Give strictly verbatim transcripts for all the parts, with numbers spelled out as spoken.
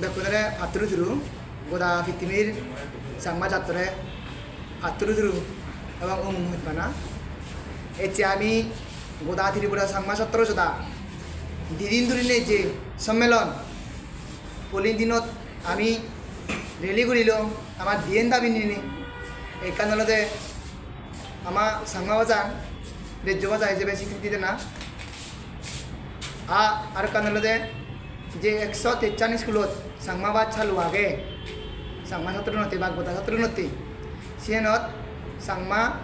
Bekkunore patturu turu, goda pittimir Changma jattore patturu turu ebong umum hojpana. Ecche ami goda Tripura Changma Satro Joda didin durine je sommelon, polin dinot ami rally gurilong, amar diyen dabi ninei. Ekkan olode ama Changma bhajan rejjo bhaja hijebe sikriti dena. A-, ar ekkan olode je ekso techan iskulot Changma baj chalu age, Changma satro notte ba goda satro notte, siyenot Changma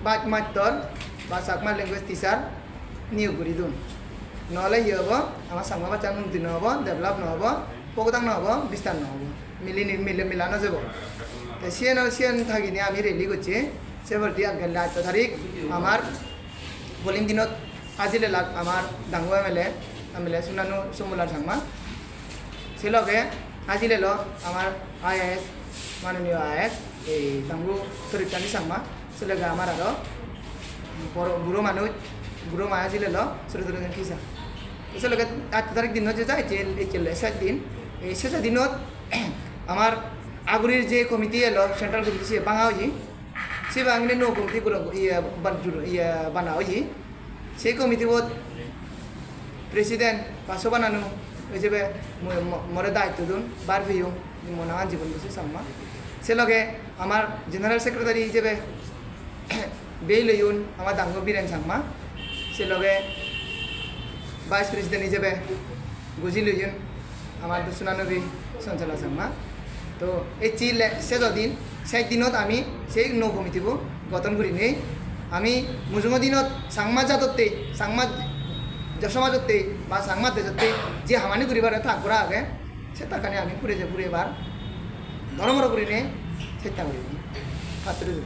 baj mastor ba Chakma language teacher niyog guri dun. Nohole hi obo? Ama Changma bajchan unnoti no obo, develop no obo, pogdang no obo, bistar no obo, mili ni-, mile mila no jebo. Te siyen, siyen thagine ami rally gocche. Se poredi agelle atto tarik amar polin dinot ajil elak amar dangu M L A, M L A Sunanu Somular Changma. Se loge ajil elo amar I A S, manoniyo I A S, ei dangu Sorittani Changma. Se loge amar aro boro, buro manuj, buro ma ajil elo, sori sori kisa. Te se loge atto tarik dinno je jai, je ecche, ecche le sej din. Ei sej dinot amar agurir je committee elo, central committee, se banga oye. Se bangine nuo committee gulo, iye, ban-, juro, iye, bana oye. Se committee bot president ba sobananu ijebe mo-, mo-, more daitto dun, bar peyong, mo nangan Jibon Bosu Changma. Se loge amar general secretary ijebe bel oyun ama dangu Biren Changma. Se loge vice president ijebe gojil oyun amar Dusuna Nobi Sonchala Changma. To ecche le sejo din, sej dinot ami sei nuo committee bo goton gurinei ami mujungo dinot Changma jadotte, Changma ja-, somajotte ba Changma dejotte je hamani guribar tak gora age, se takkani ami pure je purebar doromoro gurinei chesta guribo. Patturu.